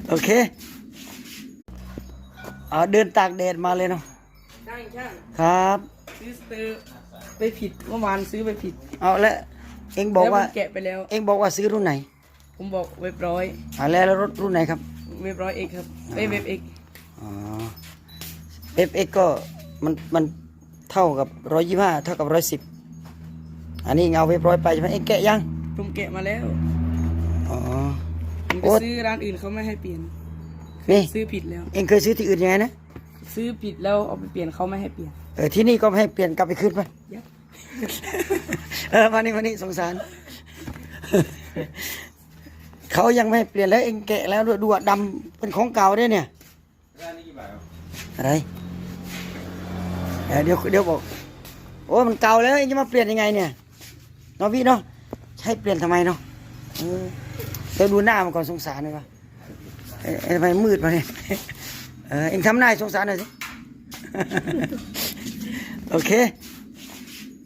ໂອເຄ ເອົາ ເດີນຕາກແດດມາເລີຍເນາະ. ຊ່າງ ຊ່າງ ຄັບ ຊື້ ຊື້ໄປຜິດ ເມື່ອວານຊື້ໄປຜິດ. ເອົາ ແລ້ວເອັງບອກວ່າ ແລ້ວເພິ່ນແກະໄປແລ້ວ. ເອັງບອກວ່າຊື້ລຸ້ນໃດ? ຜົມບອກເວັບຮ້ອຍ. ອ່າ ແລ້ວ ແລ້ວລົດລຸ້ນໃດຄັບ? ເວັບຮ້ອຍເອັກ ຄັບ. ອ່າ ເອີ ເວັບເອັກ. ອໍ ເວັບເອັກກໍມັນ ມັນເທົ່າກັບຮ້ອຍຊາວຫ້າ ເທົ່າກັບຮ້ອຍສິບ. ອັນນີ້ເອົາເວັບຮ້ອຍໄປໃຊ່ໄໝ? ເອັງແກະຍັງ? ຜົມແກະມາແລ້ວ. ອໍ ຜົມໄປ ໂອ້ ຊື້ຮ້ານອື່ນ ເຂົາບໍ່ໃຫ້ປ່ຽນ. ນີ້ ຊື້ຜິດແລ້ວ. ເອັງເຄີຍຊື້ທີ່ອື່ນຍັງໄງນະ? ຊື້ຜິດແລ້ວເອົາໄປປ່ຽນ ເຂົາບໍ່ໃຫ້ປ່ຽນ. ເອີ ທີ່ນີ້ກໍບໍ່ໃຫ້ປ່ຽນ ກັບໄປຄືນໄປ. ເອີ ມານີ້ ມານີ້ ສົງສານ. ເຂົາຍັງບໍ່ໃຫ້ປ່ຽນເລີຍ ເອັງແກະແລ້ວດ້ວຍ ດວດດຳ ເປັນຂອງເກົ່າເດ້ນີ້. ອະໄລ? ເອີ ດຽວ ດຽວບອກ. ໂອ້ ມັນເກົ່າແລ້ວ ເອັງຈະມາປ່ຽນຍັງໄງນີ້? ເນາະ ວິເນາະ ໃຫ້ປ່ຽນທຳໄມເນາະ? ເອີ ດຽວດູໜ້າມັນກ່ອນ ສົງສານເລີຍວ່າ. ເອີ ເອີ ທຳໄມມືດປານນີ້? ເອີ ເອັງທຳໜ້າໃຫ້ສົງສານໜ້ອຍຊິ. ໂອເຄ